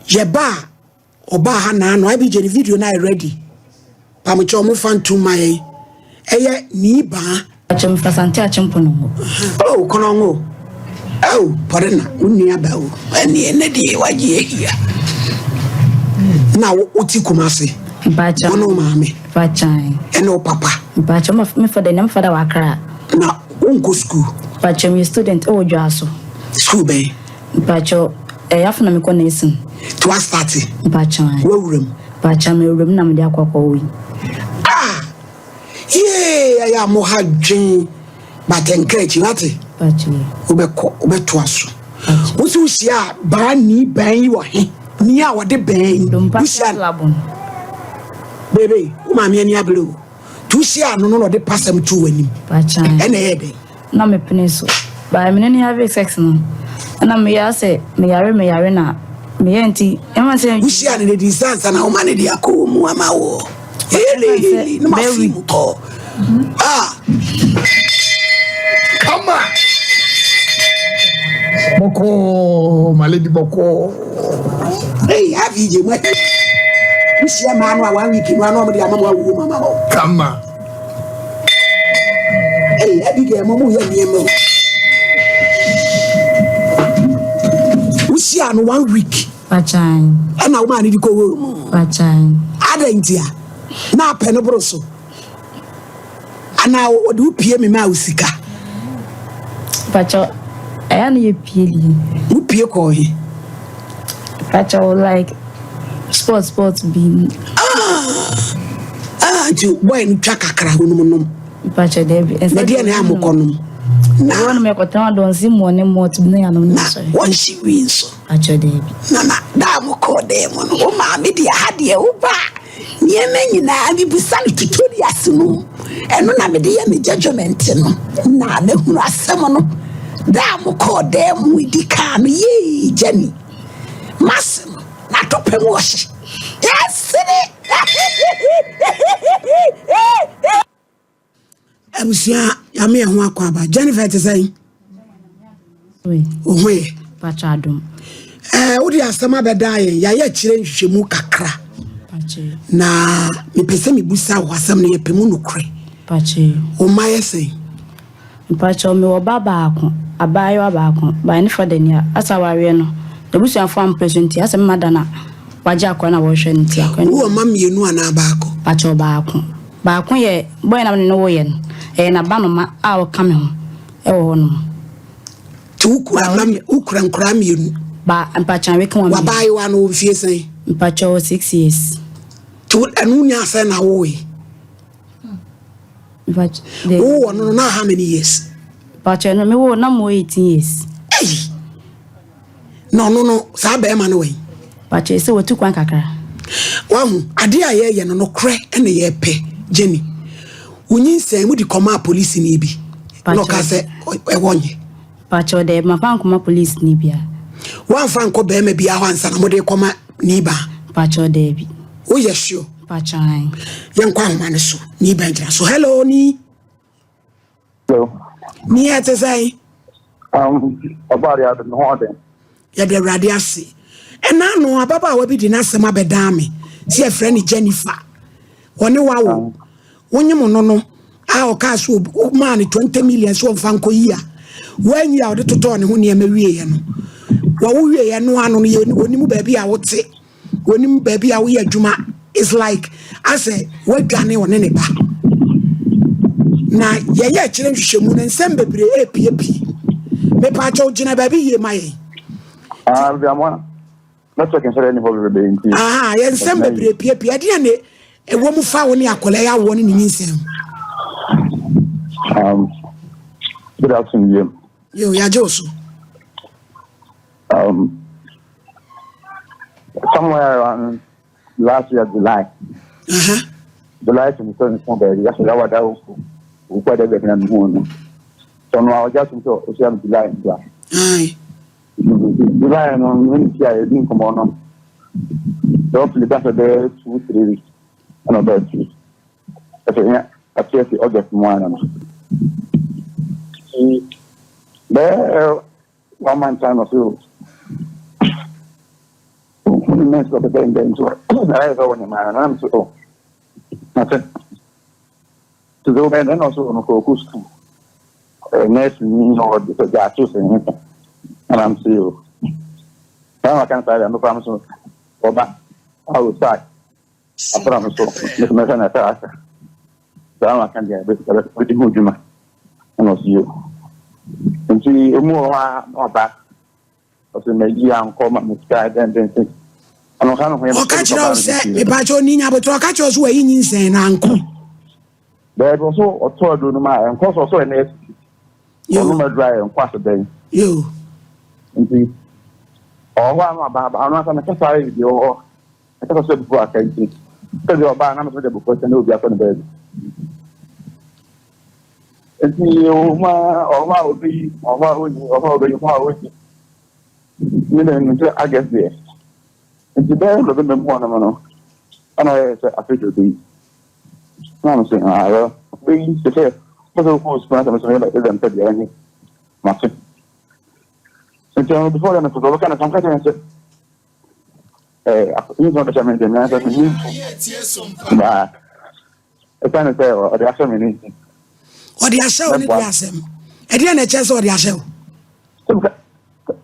Yɛba a ɔbaa ha naano IBJ ne video no ayɛ ready. Pamokyɛ ɔmo fa ntom ma yɛn. Ɛyɛ nii baa. Akyem Fasante Akyempono ho. Oh, kɔnɔngo. Oh, pɔre na wo nua ba o. Ɛne ɛnɛ deɛ wagye ahia. Na wote Kumase. Mpakyɛ. Wo ne wo maame. Mpakyɛ. Ɛne wo papa. Mpakyɛ me fada ne fada wɔ Accra. Na wonkɔ school? Mpakyɛ meyɛ student ɛwɔ Dwaso. School bɛn? Mpakyɛ ɛyɛ afo na mekɔ nursing. To astarte? Mpakyɛ. Woawura mu? Mpakyɛ mewura mu na mede akɔ akɔwo yi. Ah! Yee! Ɛyɛ a mo ha dwen but nka akyi wate? Mpakyɛ. Wobɛkɔ wobɛtoa so. Wo sɛ wohyia a baa ni bɛn yi wɔ he? Ni a wɔde bɛn yi. Dompa Wohyia labon. Bebe, wo maame ani abere o. Tu hyia no no na ɔde pasɛm to w'anim. Mpakyɛ. Ɛna ɛyɛ dɛn? Na mepene so. Baa mene ne have sex no. Ɛna meyɛ asɛ meyare meyare na meyɛ nti ɛma sɛ Wohyia no ne di nsa na woma ne de akɔ wɔ mu ama wo. Hele hele na ma fi mu kɔ. Ah. Kama. Bɔkɔɔ, my lady bɔkɔɔ. Hey, IBJ mo. Wohyia maa no a 1 week no ano ɔmo de ama mo awuo mu ama wo. Kama. Hey, Abigail mo mo yɛ nneɛma o. Wohyia no 1 week. Mpakyɛ. Ɛna wo maa ne di kɔ wɔ mu. Mpakyɛ. Adɛn nti a na apɛ no boro so. Anaa wɔde wo pie me maa wo sika. Mpakyɛ ɛyɛ na yɛ pie li. Wo pie kɔɔ he? Mpakyɛ like sport bi. Ah, nti boy no twa kakra wonom nom. Mpakyɛ dɛbi. Na deɛ na amokɔ nom. Na wɔn mo yɛkɔtena adɔnsi mu ne mɔt bi na yɛanom Na ne sɔre. wɔnhye wi nso. Mpakyɛ dɛbi. Na na da amokɔ dɛm mu no wo maame deɛ ha deɛ wo ba nneɛma nyinaa bibusa no tutorials no ɛno na mede yɛ me judgment no na mehunu asɛm no da amokɔ dɛm mu di kaa no yee Jenny mase no na tɔpɛ mu ɔhye yɛsere. Abusua yame ho akɔ aba. Jennifer te sɛn? Wo ho yɛ? Mpakyɛ adom. Wode asɛm abɛda yɛn yɛayɛ akyerɛ nhwehwɛmu kakra. Mpakyɛ. Na mepɛ sɛ mebusa wo asɛm no yɛpɛ mu nokorɛ. Mpakyɛ. Wo mma yɛ sɛn? Mpakyɛ mewɔ ba baako, abaayewa baako, baa ne fada ni a asa awareɛ no. Abusuafoɔ ampɛ so nti asɛ mma da na wagye akora na wɔhwɛ no nti akora. Wo mma mmienu anaa baako? Mpakyɛ baako. Baako yɛ boy na ne wo yɛ no. Ɛyɛ na ba no ma a ɔka me ho ɛwɔ hɔ no. Ti wokura nkora mmienu. Ba mpakyɛ we ka wɔn. Wabaayewa no mfie sɛn? Mpakyɛ 6 years. Ti ɛno nya sɛn na wo yi? Mpakyɛ. Wo wɔ no na how many years? Mpakyɛ no me wo na mo 18 years. Ei. No no no saa bɛrima no wɛn. Mpakyɛ sɛ wɔtu kwan kakra. Wahu ade a yɛyɛ no nokorɛ ɛna yɛpɛ Jenny. Wonyinsɛn mu di kɔma polisi ni bi. Na ɔka sɛ ɛwɔ nye. Mpakyɛ de mafa nkɔma polisi ni bia. Wamfa nkɔ bɛrima bi ahɔ ansa na mode kɔma ni ba. Mpakyɛ de bi. Woyɛ sure? Mpakyɛ. Yɛnkɔ ahoma ne so. Ni ba gyina so. Hello ni. Hello. Ni ɛte sɛn? Ɔbaade ade no ho ɔden. Yɛde Awurade ase. Ɛna no ababaawa bi de n'asɛm abɛdan me. Si yɛfrɛ no Jennifer. Ɔne wawo. Wonyim no no a ɔka so ma ne 20 million so ɔmfa nkɔ yi a. Wanyi a ɔde totɔ ne ho nneɛma wie no. Wɔwo wie no ano no yɛ onim baabi a wote. Onim baabi a woyɛ adwuma. It's like asɛ wadwane ɔne ne ba. Na yɛyɛ akyerɛ nhwehwɛmu no nsɛm bebree epiepie. Mepaakyɛw gyina baabi yie ma yɛn. Ah, network nsɛrɛ ni hɔ bebree nti. Aha, yɛn nsɛm bebree piepie. Ɛdeɛ ne ɛwɔ mu fa wo ne akɔla yɛ awoɔ ne ne nyinsɛm. Good afternoon, Jim. Yo, yɛagye wo so. Somewhere around last year, July. July 27, that's what I was. We quite a bit in home. So now I just saw July. Aye. July, no, when you see I didn't come on. Roughly that's a day 2-3 weeks. Another 2. That's yeah, I see August 1. There 1 month time or so. Ne nso ɔbɛbɛ ndɛ nso na ayɛ sɛ ɔwɔ ne maa na nso ɔ mate te sɛ wobɛyɛ dɛn na ɔso ɔno kɔ ɔkɔ sukuu ɔyɛ nɛɛse ni na ɔde sɛ gya ato sɛ ne ɛna m sɛ o saa na waka no saa deɛ mekora m so ɔba a ɔsaa afra m so mesɛ na ɛsɛ aka saa na waka deɛ bɛdi ho dwuma ɛna ɔso yɛ nti ɔmu wɔ hɔ a na ɔba ɔsɛ mayi ankɔ ma me sika dɛn dɛn sɛ ɔno ka no ho yɛ Ɔka kyerɛ wo sɛ mepakyɛ ɔni nya abotrɛ, ɔka kyerɛ wo sɛ wayi nyinsɛn no ankɔ. Bɛɛbi ɔso ɔtɔ aduro no ma ɛnkɔ so ɔso ɛnɛ asisi ɔno ma aduro a ɛnkɔ ase dɛn. Yo. Nti ɔwɔ hɔ a na ɔba ɔno asa ne kasa ayɛ deɛ ɔwɔ hɔ ne kasa so abufuo aka nti sɛ deɛ ɔbaa na mesɛ de abufuo sɛ na obi akɔ ne baabi nti ɔwɔ mu a ɔwɔ hɔ a ɔbɛyi ɔwɔ hɔ a ɔnyi ɔwɔ hɔ a ɔbɛyi ɔwɔ hɔ a ɔnyi ne na ɛnu sɛ August deɛ nti bɛyɛ November mu hɔ nom no ɛna ɔyɛ sɛ afei deɛ ɔbɛyi na mo sɛ ayɔ ɔbɛyi sɛ sɛ ɔsɛ ɔkɔ sukuu na sɛ mo sɛ ɔyɛ ɛdɛ mpɛ deɛ ɔnye mate nti ɔno before then no ɔbɛka no sɛ ɔka kyerɛ no sɛ ɛɛ nyi sɛ ɔbɛhyɛ me deɛ me sɛ me nyi baa ɛsiane sɛ ɔde ahyɛ me ne nti. Ɔde ahyɛ wo ne deɛ asɛm ɛdeɛ na ɛkyerɛ sɛ ɔde ahyɛ wo.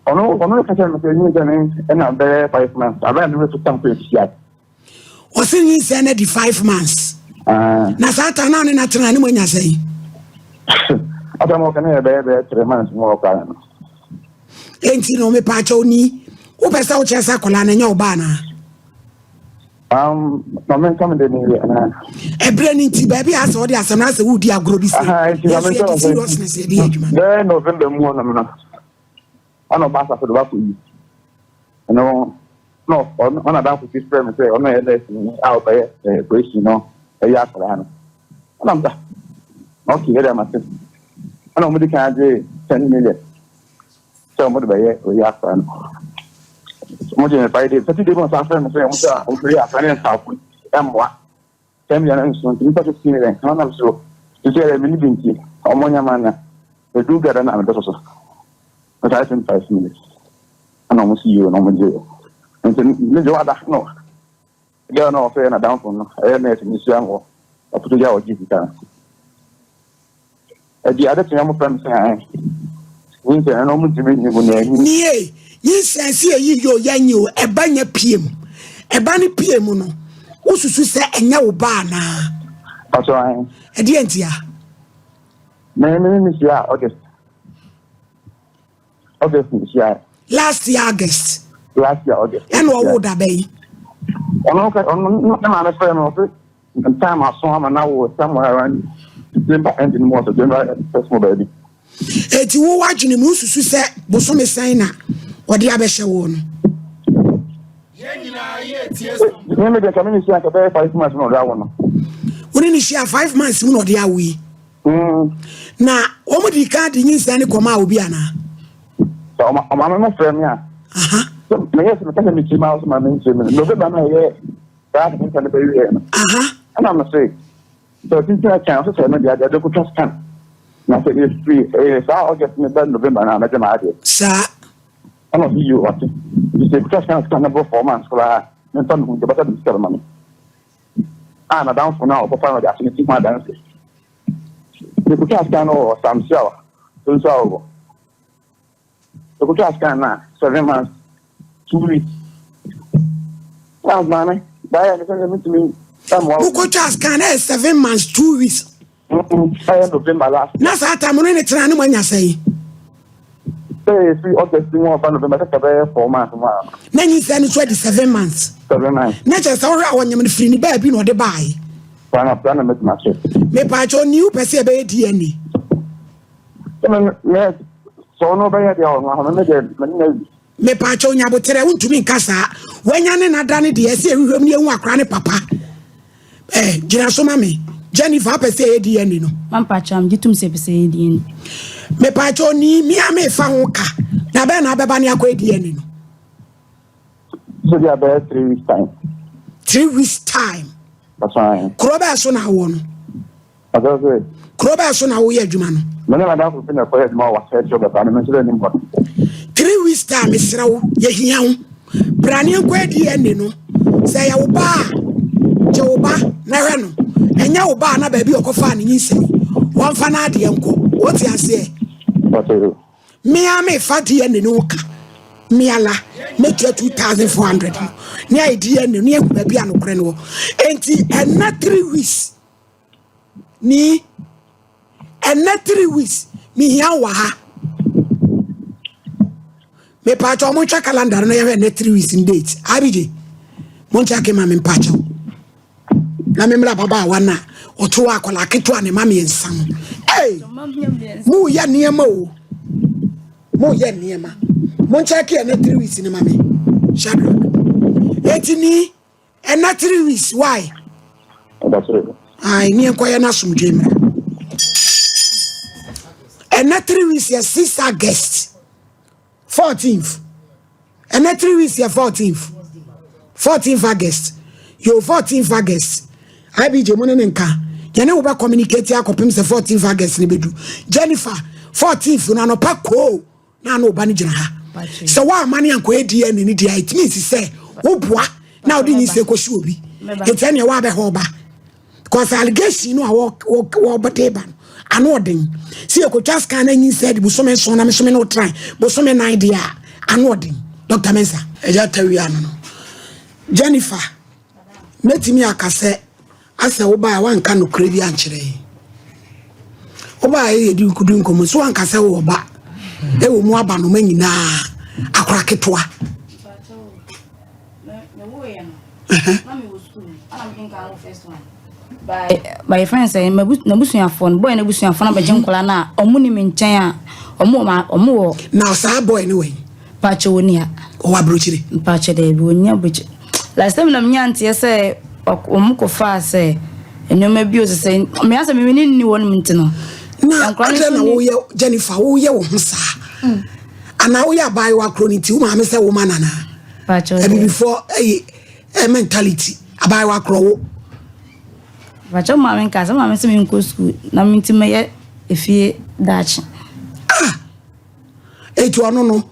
Ɔno ka kyerɛ me sɛ nyi sɛ ne ɛna bɛyɛ 5 months abɛn ne so tam kɔ ehyia. Ɔse nyinsɛn no adi 5 months na saa ta na ne na tena ne mo anya sɛn? Ɔsɛ mo kɛ ne yɛ bɛyɛ 3 months mu ɔkora no. Enti no mepaakyɛw ni wopɛ sɛ wokyerɛ sɛ akwadaa no ɛnyɛ wo ba anaa? Ma menka me de ne yɛ anaa? Ɛberɛ no nti baabi a sɛ wode asɛm no asɛ wodi agorɔ bi sɛ yɛso yɛde seriousness yɛde yɛ adwuma. Bɛyɛ November mu hɔ nom no ɔna ɔba asafo de wakɔ yi ɛno na ɔna adamfo fi frɛ me sɛ ɔno yɛ nurse ni a ɔbɛyɛ operation no ɛyɛ akwadaa no ɛna mda ok ɛde ama se ɛna ɔmo de kan agye 10 million sɛ ɔmo de bɛyɛ ɔyɛ akwadaa no. Ɔmo gye me Friday, Saturday mu ɔsan frɛ me sɛ ɔmo sɛ ɔmo bɛyɛ akwadaa no nsaafo ɛmmoa 10 million nso nti nipa 15 million ɛna nam so sisi ɛyɛ mi ni bi nti ɔmo nyama na edu gada na mede soso ɔsan 25 minutes ɛna ɔmo si yie na ɔmo gye nti ne gye wada no girl na ɔfɛ na danfo no ɛyɛ nurse ne sua wɔ ɔpoto gya ɔgye sika no ɛdi ade tia mo fɛn mi sɛ ɛn nyinsɛn ɛna ɔmo ntumi nyi mu na ɛnyi. Nie nyinsɛn si eyi yɛ o yɛnyi o ɛba nyɛ pie mu ɛba ne pie mu no wosusu sɛ ɛnyɛ wo ba anaa? Ɔsɔ ɛn. Ɛdeɛ ntia? Me hyia August me hyia. Last year August? Last year August. Ɛna ɔwɔ daba yi? Ɔno ka ɔno ne maame frɛ no ɔsɛ time aso ama na wo somewhere around December ending mu ɔsɛ January first mu baabi. Eti wo wadwene mu wosusu sɛ bosome sɛn na ɔde abɛhyɛ wo no? Me deɛ ka me ne hyia nka bɛyɛ 5 months na ɔde awo no. Wo ne ne hyia 5 months mu na ɔde awo yi? Na wɔn de ka de nyinsɛn ne kɔma a obi anaa? Sɛ ɔmaame mo frɛ me a meyɛ sɛ meka sɛ mekyiri ma wo so ma menkyiri me November na ɛyɛ saa de nsa no bɛwieɛ no ɛna me se sɛ ɔtenten akyɛn ɔsɛ sɛ ɛno deɛ adeɛ de kotwa scan na sɛ ɛfiri ɛyɛ saa August ne bɛ November no a mɛgye maa adeɛ. Saa. Ɛna ɔse yi ɔte nti sɛ ɛkotwa scan no bɔ 4 months koraa memfa me ho nti ɔbɛsɛ de sika bɛma me a nadamfo no a ɔkɔfa no ɔde aso no ti ho adanse mekotwa scan no wɔ Samsiawa so nso a wɔwɔ mekotwa scan no a 7 months 2 weeks na maame baayɛ ne sɛ metumi ɛmmoa. Wokɔtwa scan ɛyɛ 7 months 2 weeks? Ɛyɛ November last. Na saa tam no ne tena ne mo anya sɛn? Sɛ ɛfiri August mu ɔfa November sɛ bɛyɛ 4 months mu a. Na nyinsɛn no so adi 7 months? 7 months. Na kyerɛ sɛ wohwɛ a wɔnyem no firi ne baabi na ɔde baeɛ? Saa na saa na mɛtumi akyɛ. Mepaakyɛ ɔni wopɛ sɛ yɛbɛyɛ DNA? Sɛ me me sɛ ɔno bɛyɛ deɛ ɔno ahome me deɛ me ne awi. Mepaakyɛ onyaboterɛ wontumi nka saa wanya ne nada ne deɛ ɛsɛ ɛhwehwɛm ne ɛhu akora ne papa eh, gyina so ma me. Jennifer apɛ sɛ ɛyɛ DNA no? Mampakyɛ am gye tom sɛ pɛ sɛ ɛyɛ DNA. Mepaakyɛ ɔni mea mefa ho ka na bɛn na abɛba ne akɔ DNA no? So deɛ bɛyɛ 3 weeks time. 3 weeks time? Ɔsan. Kuro bɛɛ so na awɔ no? Ɔsɛ sɛ. Kuro bɛɛ so na woyɛ adwuma no? Me ne madamfo bi na ɛkɔyɛ adwuma wɔ wasɛ kyerɛ bɛba no me nso dɛ nim hɔ. 3 weeks time, mesrɛ wo yɛhia wo. Bra ne yɛnkɔyɛ DNA no. Sɛ ɛyɛ wo ba a, gye wo ba na hwɛ no. Ɛnyɛ wo ba a na baabi a ɔkɔfaa ne nyinsɛn, wɔmfa n'adeɛ nkɔ. Wote aseɛ? Me ara mefa DNA no ho ka. Me ala mɛtua 2400 no ne ayɛ DNA no ne yɛahu baabi a nokorɛ no wɔ. Enti ɛnna 3 weeks ni, ɛnɛ 3 weeks mehia wɔ ha. Mepaakyɛw, montwa calendar no yɛhwɛ ɛnɛ 3 weeks n date. Abigye, monkyɛ ma me mpaakyɛw na memmra ababaawa no a ɔto hɔ akwadaa ketewa ne ma mmiɛnsa no. Ei, moyɛ nneɛma o, moyɛ nneɛma. Monkyɛ ke ɛnɛ 3 weeks ne ma me. Shadrack, eti ni ɛnɛ 3 weeks why? Ai, ne yɛnkɔyɛ no asomdwe mmra. Ɛnɛ 3 weeks yɛ 6 August 14th. Ɛnɛ 3 weeks yɛ 14th, 14th August yo, 14th August. Ibj mu ne ne nka yɛne wo bɛ communicate akɔpem sɛ 14th August ne bɛdu. Jennifer, 14th no anɔpa koo na ana ɔba no gyina ha sɛ woama ne ankɔyɛ DNA ne deɛ, it means sɛ woboa na wode nyinsɛ kɔsi obi. Nti ɛneɛ woabɛhɔ ɔba because allegation no a wɔbɛde ba no ano ɔden sɛ yɛkɔtwa scan no anyinsɛ de bosome 7 na mesome no wotran bosome 4 deɛ a, ano ɔden. Dr Mensa ɛgya tawia no, Jennifer, mɛtumi aka sɛ asɛ wobaa woanka nokorɛ bi ankyerɛ yi. Wobaa yɛdi nkudu nkɔmmɔ so woanka sɛ wowɔ ba ɛwɔ mu aba noma nyinaa akora ketewa. By friend sɛ n'abusuafoɔ no, boy n'abusuafoɔ no abɛgye nkwadaa no a ɔmo ni me nkyɛn a ɔmo wɔ ɔmo wɔ. Na saa boy no wɔ yi? Mpakyɛ, wɔ ni ha. Ɔwɔ aburokyire? Mpakyɛ, dɛbi, wɔnni aburokyire. Last time na menya nteɛ sɛ ɔmo kɔfaa sɛ nneɛma bi o sɛ mmea sɛ mimi ne nni hɔ nom nti no. Na adɛn na woyɛ, Jennifer, woyɛ wo ho saa anaa woyɛ abaayewa koro no nti wo maame sɛ wo ma nanaa abibifoɔ ɛyɛ ɛ mentality abaayewa korɔ wo? Mpakyɛ, maame nka sɛ maame sɛ menkɔ sukuu na me nti mɛyɛ efie daakye. Ah, eti ɔno no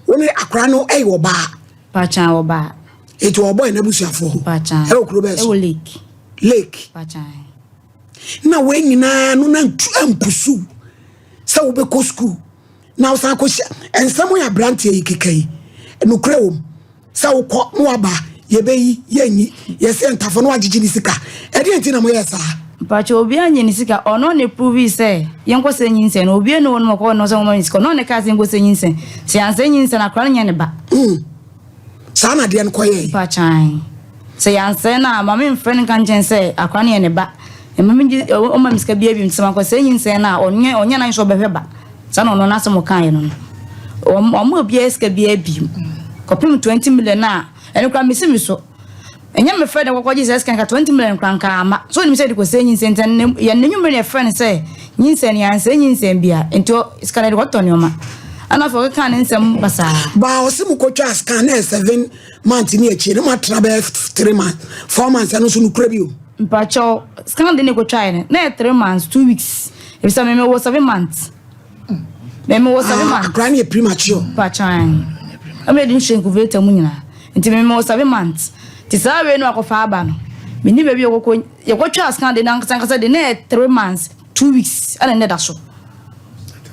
wo ne akora no ɛyɛ ɔbaa? Mpakyɛ, ɔbaa. Eti ɔbɔ yɛn abusuafoɔ hɔ? Mpakyɛ. Ɛwɔ kuro bɛɛ so? Ɛwɔ Lake. Lake. Mpakyɛ. Na wɔn nyinaa no na ntu ampusu sɛ wobɛkɔ sukuu na wosan kɔhyia nsɛm yɛ aberanteɛ yi keka yi, nokorɛ wɔ mu sɛ wokɔ na waba yɛbɛyi yɛnyi yɛsɛ ntafo na wagyegye ne sika? Ɛdeɛ nti na moyɛ saa? Mpakyɛ, obiara nye ne sika. Ɔno ne prove sɛ yɛnkɔ sɛ nyinsɛn no, obiara ne wɔn mu ɔkɔ no sɛ wɔma ne sika. Ɔno ne kaa sɛ yɛnkɔ sɛ nyinsɛn, sɛ yansɛ nyinsɛn akora no nyɛ ne ba. Saa na adeɛ no kɔyɛɛ? Mpakyɛ, sɛ yansɛ no a, maame mfrɛ no nka nkyɛn sɛ akora no yɛ ne ba. Ɛma mi gye ɔma mi sika bia bi nti sɛ mankɔ sɛ nyinsɛn no a, ɔnyɛ nan so ɔbɛhwɛ ba. Saa na ɔno n'asɛm ɔkaeɛ no, ɔmo obiara sika biara bi kɔpem 20 million a ɛno kora mesi mi so. Ɛnyɛ me frɛ de kɔkɔ gye sɛ sika nka 20 million kora nka ama so onim sɛ de kɔ sɛ nyinsɛn nti yɛn n'enwumere na yɛfrɛ no sɛ nyinsɛn yansɛ nyinsɛn bia nti sika no de kɔtɔ nneɛma ɛna afei ɔkeka ne nsɛm basaa. Baa ɔse mu kɔtwa scan na 7 months ne akyi ne matena bɛyɛ 3 months, 4 months, ɛno nso nokora bi o? Mpakyɛw, scan de ne kɔtwaeɛ no na yɛ 3 months 2 weeks ebisa me mewɔ 7 months, me wɔ 7 months. Akora no yɛ premature. Mpakyɛw, ɛmɛ yɛde nhyɛ incubator mu nyinaa nti me mewɔ 7 months nti saa wei no akɔfa aba no menni baabi yɛkɔkɔ yɛkɔtwa scan de no ankasa ankasa de na yɛ 3 months 2 weeks ɛna ne da so.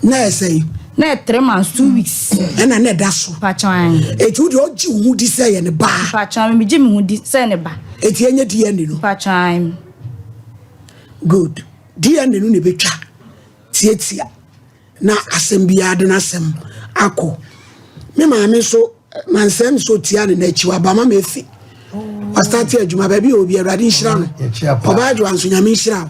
Na yɛ sɛn? Na yɛ 3 months 2 weeks. Ɛna na ɛda so? Mpakyɛw. Eti wo deɛ ɔgye wo ho di sɛ yɛ ne baa? Mpakyɛw, megye me ho di sɛ ne ba. Eti ɛnyɛ DNA no? Mpakyɛw. Good. DNA no na ebɛtwa tietia na asɛm biara de n'asɛm akɔ. Me maame nso mansɛm nso tia ne n'akyi waba ma ma efi wasate adwuma baabi a obi. Awurade nhyira no. Yɛkyia paa. Ɔbaa adwoa nso, Nyame nhyira wo.